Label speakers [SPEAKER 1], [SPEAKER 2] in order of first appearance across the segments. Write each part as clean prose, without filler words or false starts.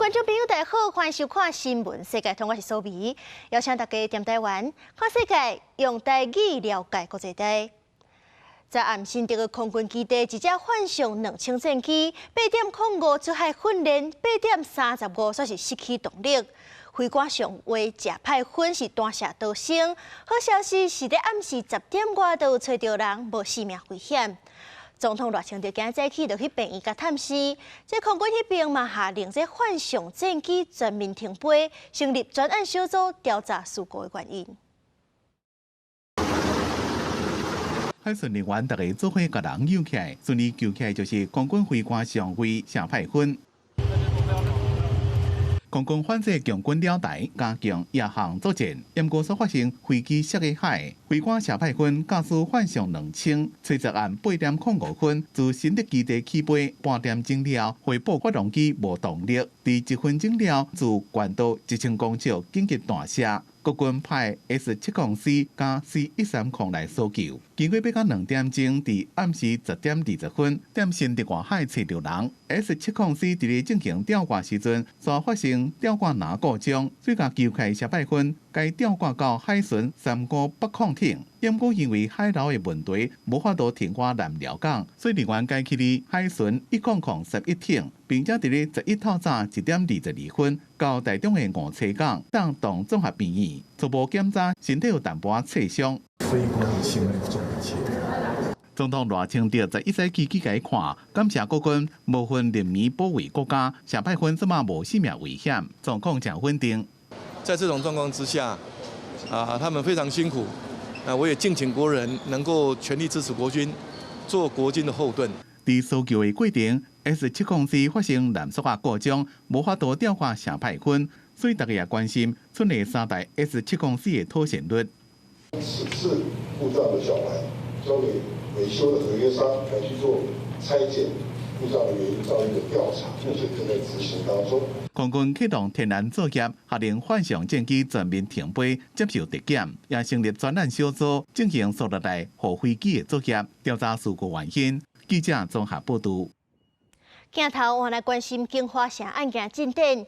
[SPEAKER 1] 觀眾朋友大家好，歡迎收看新聞世界通，我是蘇美，邀請大家踮台灣看世界，用台語了解國際大。在暗新竹的空軍基地，一隻幻象2000戰機8.05出海訓練，8.35煞是失去動力。飛官上尉謝派芬是彈射逃生。好消息是佇暗時10點外就有揣著人，無性命危險。總統賴清德今早起就去病院共探視，這空軍彼邊嘛下令這幻象戰機全面停飛，成立專案小組調查事故的原因。
[SPEAKER 2] 海巡人員逐家做伙共人救起來，順利救起來就是空軍飛官上尉謝派芬。空軍反制共軍鳥台加強夜航作戰，毋過煞發生飛機摔入海，飛官謝派芬駕駛幻象2000，初十暗8點05分自新竹基地起飛，半點鐘了，回報發動機無動力，佇1分鐘了自關島1000公尺緊急彈射。國軍派 S-70C 佮 C-130來搜救，經過欲到2點鐘，佇暗時10點20分，踮新竹外海揣著人。S-70C 佇咧進行吊掛時陣，煞發生吊掛籃故障，所以共救起謝派芬，共吊掛到海巡三姑北礦艇。毋過因為海流的問題，無法度停掛南寮港，所以人員改去佇海巡1011艇，並且佇咧11透早1點22分到台中的梧棲港當當綜合病院初步檢查，身體有淡薄仔擦傷。
[SPEAKER 3] 飛官性命重一切。
[SPEAKER 2] 總統賴清德十一早起去共看，感謝國軍無分人民保衛國家，謝派芬這馬無性命危險，狀況誠穩定。
[SPEAKER 4] 在這種狀況之下，啊，他們非常辛苦。那我也敬請國人能夠全力支持國軍，做國軍的後盾。
[SPEAKER 2] 佇搜救的過程，S-70C 發生纜索仔故障，無法度吊掛謝派芬，所以大家也關心厝內三台 S-70C 的妥善率。
[SPEAKER 5] 此次故障的絞盤交給維修的合約商來去做拆解故障的原因，做一個調查，目前正在執行當中。
[SPEAKER 2] 空軍啟動天然作業，下令幻象戰機全面停飛，接受特檢，也成立專案小組進行蘇力來護飛機的作業，調查事故原因。記者綜合報導。
[SPEAKER 1] 鏡頭換來關心京華城案件進展，檢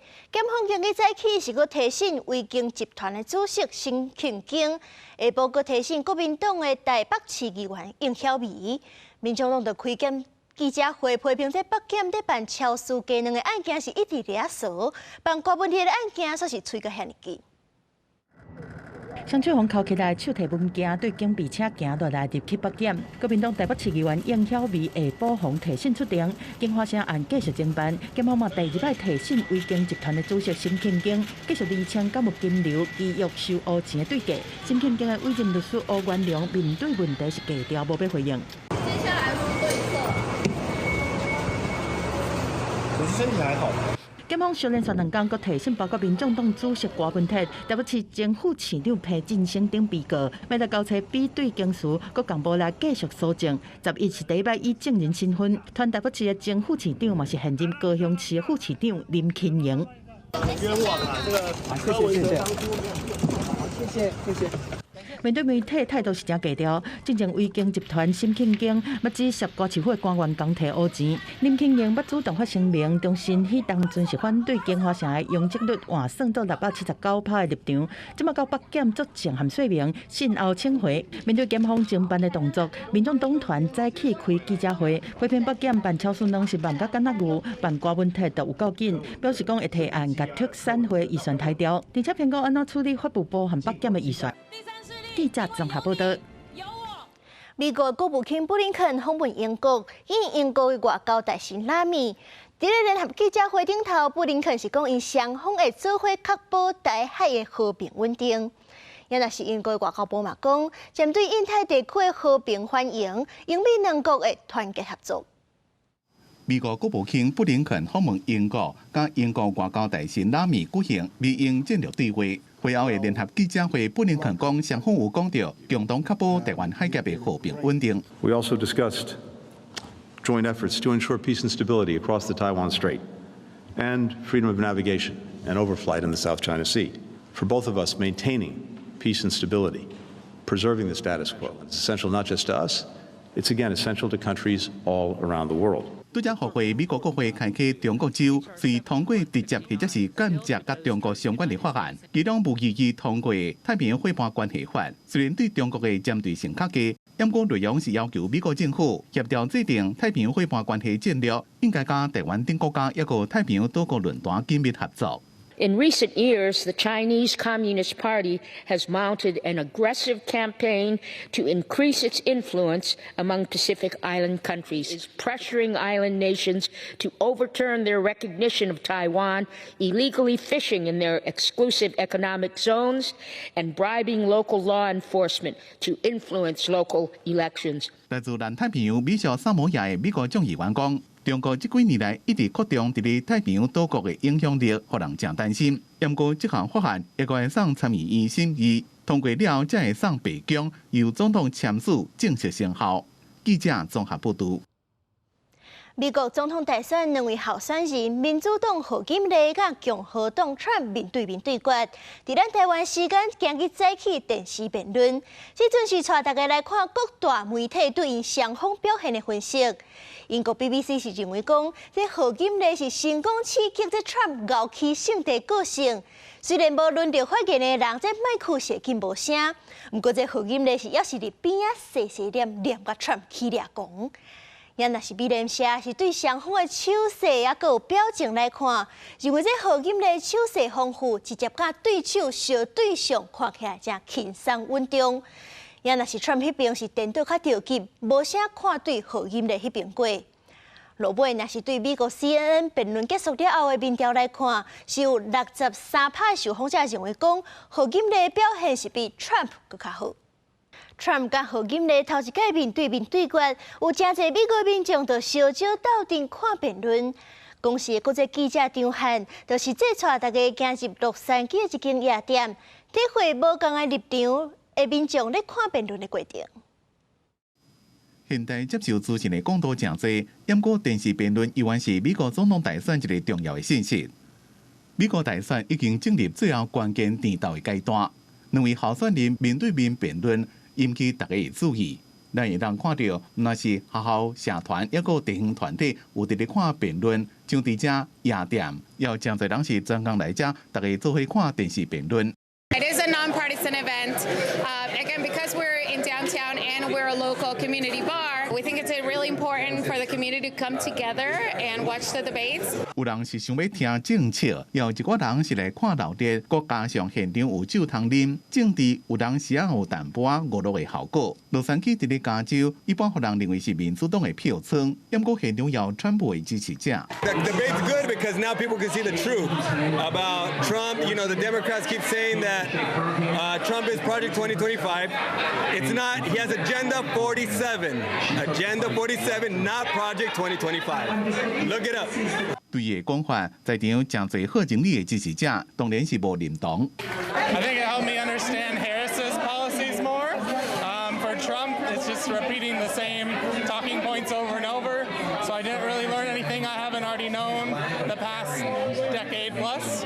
[SPEAKER 1] 方今日早起是閣提審維京集團的主席沈慶京，下晡閣提審國民黨的台北市議員應曉薇。民眾黨就開檢記者會批評這北檢佇辦超市雞卵的案件是一直佇遐趖，辦郭文鐵的案件煞是催甲遐爾緊。
[SPEAKER 6] 雙手予銬起來，手提文件對警備車行落來入去北檢。國民黨台北市議員應曉薇下晡予提審出庭，京華城案繼續偵辦。檢方嘛第二擺提審維京集團的主席沈慶京，繼續釐清敢有金流、機約收烏錢的對價。沈慶京的委任律師吳元良面對問題是低調，無欲回應。
[SPEAKER 7] 接下來是對策。
[SPEAKER 8] 可是身體還好。
[SPEAKER 6] 檢方小連續兩工閣提審包括民眾黨主席郭文鐵、台北市前副市長彭進生等被告，欲來交叉比對供詞，閣共無來繼續搜證。11是第一擺以證人身份，團台北市的前副市長嘛是現任高雄市的副市長林钦瑩。
[SPEAKER 8] 冤枉啊！這個柯文哲當初謝謝謝謝。
[SPEAKER 6] 面對媒體態度是誠低調。進前維京集團沈慶京欲指涉郭市府的官員共提烏錢，林慶英欲主動發聲明，重申彼當陣是反對京華城的容積率換算到679%的立場。這馬到北檢作證和說明，信後請回。面對檢方偵辦的動作，民眾黨團早起開記者會，批評北檢辦超市攏是慢甲敢若牛，辦郭文鐵就有夠緊，表示講會提案共特產會預算刣掉，而且評估按怎處理法務部和北檢的預算。記者綜合報道。
[SPEAKER 1] 美國國務卿布林肯訪問英國，與英國的外交大臣拉米。佇咧聯合記者會頂頭，布林肯是講𪜶雙方會做伙確保台海的和平穩定。也若是英國外交部嘛講，針對印太地區的和平繁榮，英美兩國會團結合作。
[SPEAKER 2] 美國國務卿布林肯訪問英國，佮英國外交大臣拉米舉行美英戰略對話。會後的聯合記者會，布林肯講，雙方有講著共同確保台灣海峽的和平穩定。
[SPEAKER 9] We also discussed joint efforts to ensure peace and stability across the Taiwan Strait and freedom of navigation and overflight in the South China Sea. For both of us, maintaining peace and stability, preserving the status quo, is essential not just to us, it's again essential to countries all around the world.
[SPEAKER 2] 拄才予會美國國會開啟中國週，隨通過直接或者是間接佮中國相關的法案，其中無異議通過太平洋夥伴關係法。雖然對中國的針對性較低，毋過內容是要求美國政府協調制定太平洋夥伴關係戰略，應該佮台灣等國家抑閣太平洋島國論壇緊密合作。
[SPEAKER 10] In recent years, the Chinese Communist Party has mounted an aggressive campaign to increase its influence among Pacific Island countries, pressuring island nations to overturn their recognition of Taiwan, illegally fishing in their exclusive economic zones, and bribing local law enforcement to influence local elections.
[SPEAKER 2] 來自南太平洋美屬薩摩亞的美國眾議員講，中國這幾年來一直擴張佇咧太平洋島國的影響力，予人誠擔心。毋過這項法案會閣會送參議院審議，通過了後才會送白宮，由總統簽署正式生效。記者綜合報導。
[SPEAKER 1] 美國總統大選兩位候選人，民主黨賀錦麗佮共和黨川普面對面對決。佇咱台灣時間今日早起電視辯論，這陣是帶大家來看各大媒體對𪜶雙方表現的分析。英國 BBC 是認為講，這賀錦麗是成功刺激這川普牛氣性的個性。雖然無輪著發言的人，這麥克勢緊無聲，毋過這賀錦麗是猶是佇邊仔細細念念共川普起掠狂。也若是美聯社是對雙方的手勢抑閣有表情來看，認為這賀錦麗手勢豐富，直接佮對手相對上，看起來誠輕鬆穩重。也若是川普彼邊是顛倒較著急，無啥看對賀錦麗彼邊過。落尾若是對美國 CNN 辯論結束了後的民調來看，是有63趴受訪者認為講賀錦麗表現是比 Trump 閣較好。Trump 佮賀錦麗頭一擺面對面對決，有誠濟美國民眾就相招鬥陣看辯論。公視的國際記者張漢，就是這帶大家行入洛杉磯的一間夜店，體會無仝的立場的民眾咧看辯論的過程。
[SPEAKER 2] 現代接受資訊的管道誠濟，毋過電視辯論依然是美國總統大選一個重要的信息。美國大選已經進入最後關鍵戰鬥的階段，兩位候選人面對面辯論，引起大家的注意。咱會當看著，毋但是學校、社團，抑閣地方團體有佇咧看辯論，像佇遮夜店，也有誠濟人是專工來遮，大家做伙看電視辯論。
[SPEAKER 11] It is a nonpartisan event. Again, because we're in downtown and we're a local community bar, we think it's really important for the community to come together and watch the debates.
[SPEAKER 2] 有人是想欲聽政策，也有一寡人是來看鬧熱，閣加上現場有酒通啉，政治有當時仔有淡薄仔娛樂的效果。洛杉磯佇咧加州，一般予人認為是民主黨的票倉，毋過現場也有川普的支持者。
[SPEAKER 12] The debate's good because now people can see the truth about Trump. The Democrats keep saying that Trump is Project 2025. It's not. He has Agenda 47. Agenda 47, not Project 2025. Look it up.
[SPEAKER 2] 對伊的講法，在場誠濟賀錦麗的支持者當然是無認同。
[SPEAKER 13] I think it helped me understand Harris's policies more. For Trump, it's just repeating the same talking points over and over. So I didn't really learn anything I haven't already known the past decade plus.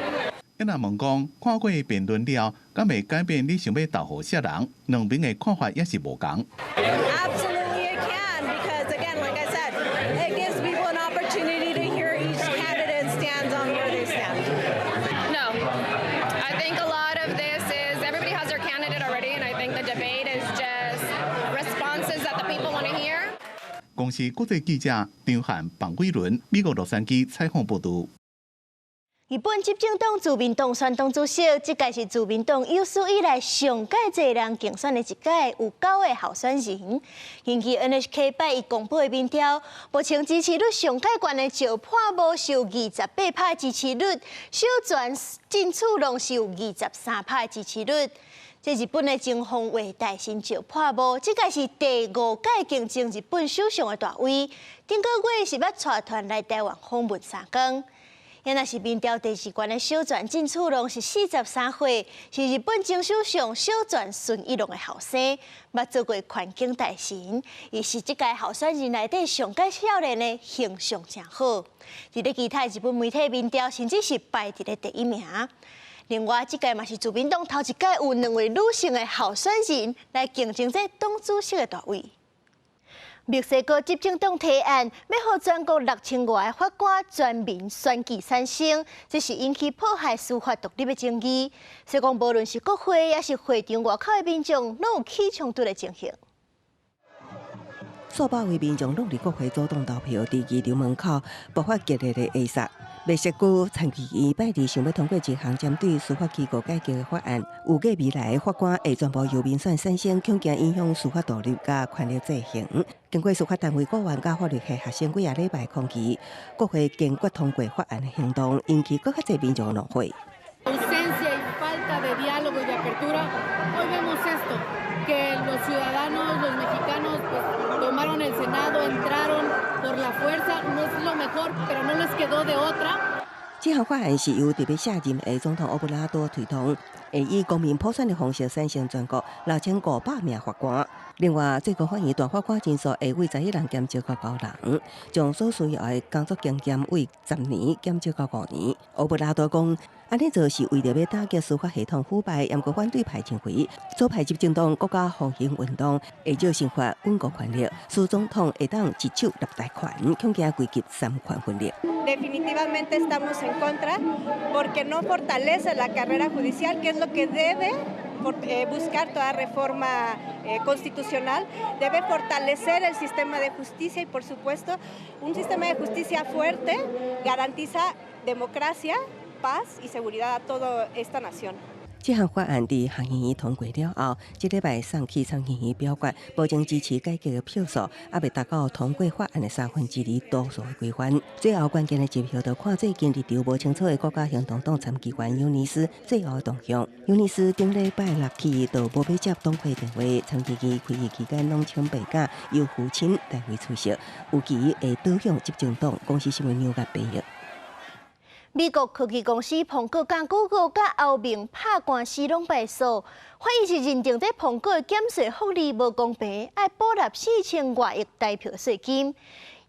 [SPEAKER 2] 一若問講看過辯論了，敢會改變你想欲投予啥人？兩邊的看法也是無仝。
[SPEAKER 14] Absolutely, it can because, again, like I said, it gives people an opportunity to hear each candidate stands on where they stand.
[SPEAKER 11] No, I think a lot of this is everybody has their candidate already, and I think the debate is just responses that the people want to hear.
[SPEAKER 2] 公視國際記者張翰、彭偉倫，美國洛杉磯採訪報導。
[SPEAKER 1] 日本執政黨自民黨選黨主席，這屆是自民黨有史以來上蓋濟人競選的一屆，有九個候選人。根據 NHK 拜一公布的民調，目前支持率上蓋懸的石破茂是有28趴支持率，小泉進次郎是有23趴支持率。這日本的前防衛大臣石破茂，這屆是第五屆競爭日本首相的大位。頂個月是欲帶團來台灣訪問3工。也若是民調第二懸的小泉進次郎是43歲，是日本前首相小泉純一郎的後生，捌做過環境大臣，伊是這屆候選人內底上蓋少年的形象誠好。佇咧其他日本媒體民調，甚至是排佇咧第一名。另外，這屆嘛是自民黨頭一屆有兩位女性的候選人來競爭這黨主席的大位。墨西哥執政黨提案，欲予全國6000外个法官全民選舉產生，這是引起迫害司法獨立的爭議。所以講，無論是國會抑是會場外口的民眾，攏有起衝突的情形。
[SPEAKER 15] 數百位民眾攏佇國會主動投票，佇議場門口爆發激烈的下殺。墨西哥參議院拜二想欲通過一項針對司法機構改革的法案，預計未來法官會全部由民選產生，恐驚影響司法獨立佮權力制衡。經過司法單位顧問佮法律系學生幾仔禮拜抗議，國會堅決通過法案的行動，引起閣較濟民眾怒火。
[SPEAKER 16] Ausencia y falta de diálogo y de apertura. Hoy vemos esto, que los ciudadanos, los mexicanos, pues, tomaron el Senado, entraron por la fuerza, no es lo mejor, pero no les quedó de otra.
[SPEAKER 15] 這項法案是由準備卸任的總統奧布拉多推動，會以公民普選的方式產生全國6500名法官。另外，最高法院大法官人數會為11人減少到9人，將所需要的工作經驗為10年減少到5年。奧布拉多講，按呢做是為著欲打擊司法系統腐敗，毋過反對派認為，左派執政黨國家復興運動會借刑法穩固權力，使總統會當一手攬大權，恐驚危及三權分立。
[SPEAKER 14] Definitivamente estamos en contra porque no fortalece la carrera judicial, que es lo que debe buscar toda reforma constitucional, debe fortalecer el sistema de justicia y, por supuesto, un sistema de justicia fuerte garantiza democracia, paz y seguridad a toda esta nación.
[SPEAKER 15] 這項法案佇下議院通過了後，這禮拜送去參議院表決，目前支持改革的票數猶未達到通過法案的2/3多數的規範。最後關鍵的一票，就看最近立場無清楚的國家行動黨參議員尤尼斯最後的動向。尤尼斯頂禮拜六起就無欲接黨會電話，參議院會議期間攏請病假，由父親代為出席，預計會倒向執政黨。公視新聞紐約編譯。
[SPEAKER 1] 美國科技公司蘋果佮 Google 佮歐盟拍官司攏敗訴，法院是認定這蘋果的減稅福利無公平，愛補納4000外億台票稅金。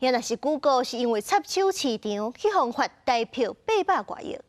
[SPEAKER 1] 也若是 Google 是因為插手市場去予罰台票800外億。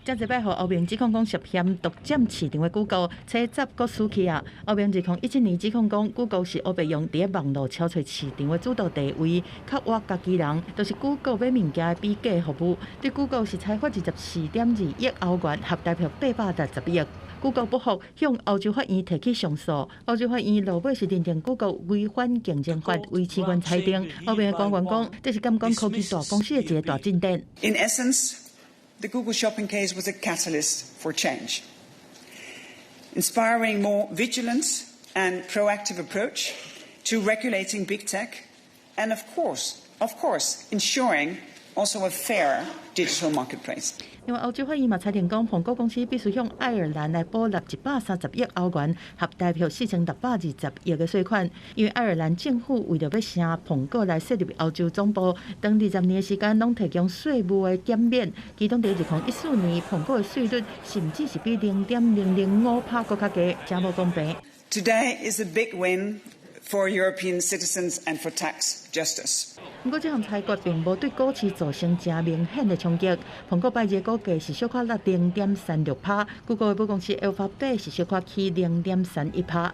[SPEAKER 6] 這一擺予歐盟指控講涉嫌獨佔市場的 Google，初十閣輸去啊！歐盟2017年指控講 Google 是烏白用佇網路超揣市場的主導地位，較倚家己人，就是 Google 買物件的比價服務，對 Google 是裁罰24.2億歐元，合台票860億。Google 不服，向歐洲法院提起上訴。歐洲法院落尾是認定 Google 違反競爭法，維持原裁定。歐盟的官員講，這是監管科技大公司的一個大進展。
[SPEAKER 17] In essence, the Google Shopping case was a catalyst for change, inspiring more vigilant and proactive approach to regulating big tech, and of course, ensuring also a fair digital marketplace.
[SPEAKER 6] 另外，歐洲法院嘛裁定講，蘋果公司必須向愛爾蘭來補納130億歐元，合台票4620億的稅款。因為愛爾蘭政府為著欲晟蘋果來設立歐洲總部，長20年的時間攏提供稅務的減免。其中，佇2014年，蘋果的稅率甚至是比0.005%閣較低，誠無公平。
[SPEAKER 17] Today is a big win for European citizens and for tax justice.
[SPEAKER 6] 毋過，這項裁決並無對股市造成誠明顯的衝擊。蘋果拜日股價是小可落0.36%，谷歌的母公司 Alphabet 是小可起0.31%。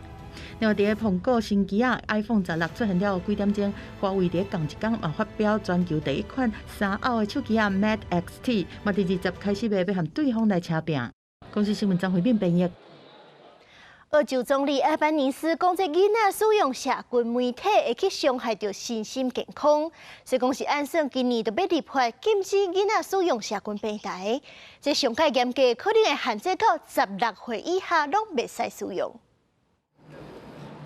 [SPEAKER 6] 另外，佇蘋果新機仔 iPhone 16出現了幾點鐘，華為佇仝一工嘛發表全球第一款三拗的手機仔 Mate XT，嘛佇20開始賣，欲和對方來捙拚。公視新聞張惠敏編譯。
[SPEAKER 1] 澳洲總理阿班尼斯講，這囡仔使用社群媒體會去傷害著身心健康，所以講是按算今年就欲立法禁止囡仔使用社群平台。這上蓋嚴格，可能會限制到16歲以下攏袂使使用。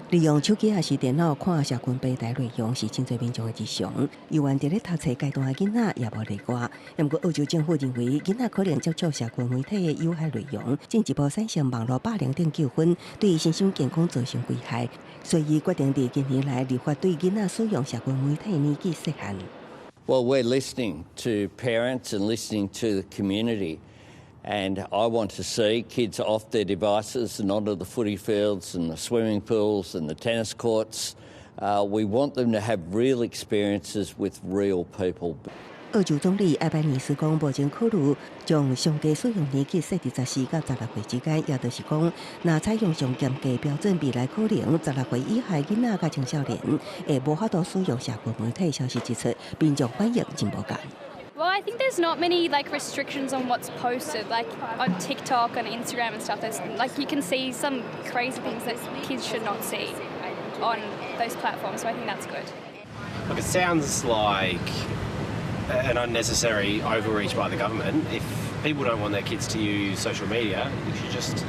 [SPEAKER 15] 利用手機抑是電腦看社群平台內容是真濟民眾的日常，猶原佇咧讀冊階段的囡仔也無例外。毋過澳洲政府認為囡仔可能接觸社群媒體的有害內容，進一步產生網路霸凌等糾紛，對身心健康造成危害，所以決定佇今年來立法對囡仔使用社群媒體年紀設限。
[SPEAKER 18] Well, we're listening to parents and listening to the community. And I want to see kids off their devices and onto the footy fields and the swimming pools and the tennis courts. We want them to have real experiences with real people.
[SPEAKER 15] 澳洲總理艾班尼斯講，目前考慮將上低使用年紀設佇14到16歲之間，也就是講，若採用上嚴格標準，未來可能16歲以下囡仔佮青少年會無法度使用社交媒體。消息指出，民眾反應真無仝。
[SPEAKER 19] Well, I think there's not many, like, restrictions on what's posted, like on TikTok and Instagram and stuff. There's, like, you can see some crazy things that kids should not see on those platforms. So I think that's good.
[SPEAKER 20] Look, it sounds like an unnecessary overreach by the government. If people don't want their kids to use social media, you should just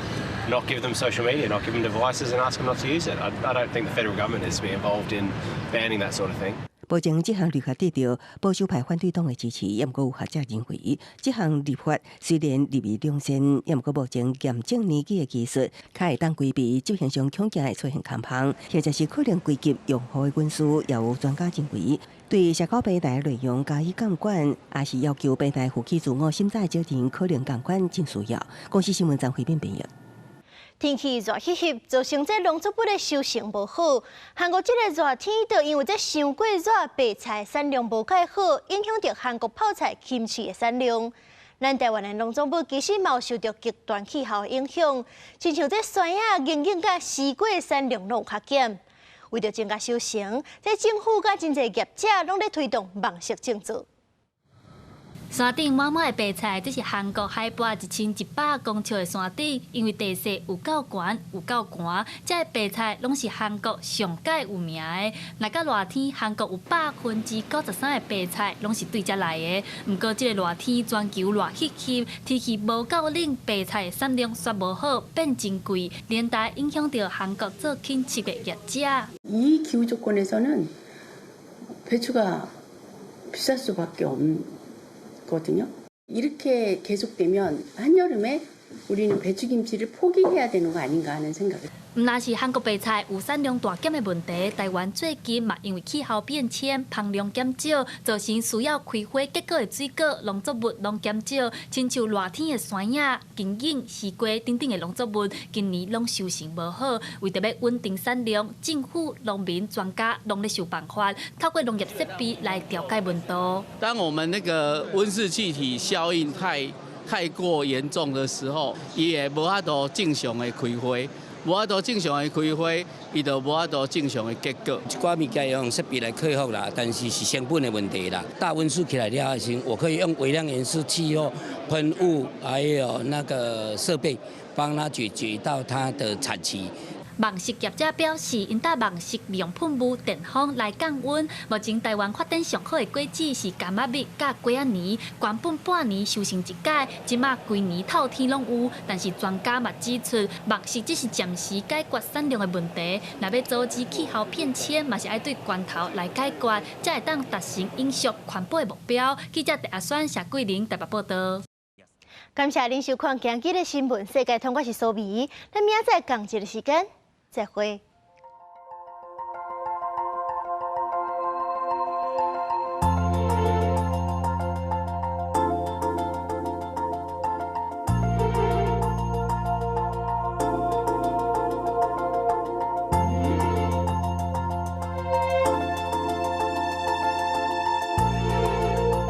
[SPEAKER 20] not give them social media, not give them devices, and ask them not to use it. I don't think the federal government needs to be involved in banning that sort of thing.
[SPEAKER 15] 目前這項立法得到保守派反對黨的支持，也毋過有學者認為，這項立法雖然立意良善，也毋過目前驗證年紀的技術，較會當規避執行上恐驚會出現空縫，或者是可能危及用戶的隱私。也有專家認為，對社交平台內容加以監管，也是要求平台負起自我審查責任，可能監管真需要。公視新聞張惠敏編譯。
[SPEAKER 1] 天氣熱翕翕，造成這農作物的收成無好。韓國這个熱天，就因為這傷過熱，白菜產量無蓋好，影響著韓國泡菜 kimchi 的產量。咱台灣的農作物其實嘛有受著極端氣候的影響，親像這酸仔、銀耳佮西瓜產量攏有較減。為著增加收成，這政府佮真濟業者攏咧推動網式種植。
[SPEAKER 21] 山頂滿滿的白菜，這是韓國海拔1100公尺的山頂，因為地勢有夠懸，有夠寒，這个白菜攏是韓國上蓋有名的。若到熱天，韓國有93%的白菜攏是對遮來的。毋過這个熱天全球熱翕翕，天氣無夠冷，白菜的產量煞無好，變真貴，連帶影響著韓國做 kimchi 的業者。
[SPEAKER 22] 이 기후 조건에서는 배추가 비쌀 수밖에 없거든요. 이렇게 계속되면 한여름에 우리는 배추김치를 포기해야 되는 거 아닌가 하는 생각을.
[SPEAKER 21] 毋但是韓國白菜有產量大減的問題，台灣最近嘛因為氣候變遷、芳量減少，造成需要開花結果的水果、農作物攏減少，親像熱天的酸仔、金耳、西瓜等等的農作物，今年攏收成無好。為著欲穩定產量，政府、農民、專家攏咧想辦法，透過農業設備來調解溫度。
[SPEAKER 23] 當我們那個溫室氣體效應太過嚴重的時候，伊會無法度正常的開花。無法度正常的開花，伊就無法度正常的結果。
[SPEAKER 24] 一寡物件用設備來克服啦，但是是成本的問題啦。大溫室起來了後時，我可以用微量元素氣候噴霧，還有那個設備，幫他解決到它的產期。
[SPEAKER 21] 網食業者表示，𪜶搭網式利用噴霧、電風來降溫。目前台灣發展上好的果子是柑仔蜜佮果仔梨，原本半年收成一擺，這馬規年透天攏有。但是專家嘛指出，網食只是暫時解決產量的問題，若欲阻止氣候變遷，嘛是愛對源頭來解決，才會當達成永續環保的目標。記者鄭阿宣、謝桂玲台北報導。
[SPEAKER 1] 感謝恁收看今日的新聞世界通，我是蘇美，咱明仔載仝一个時間再會。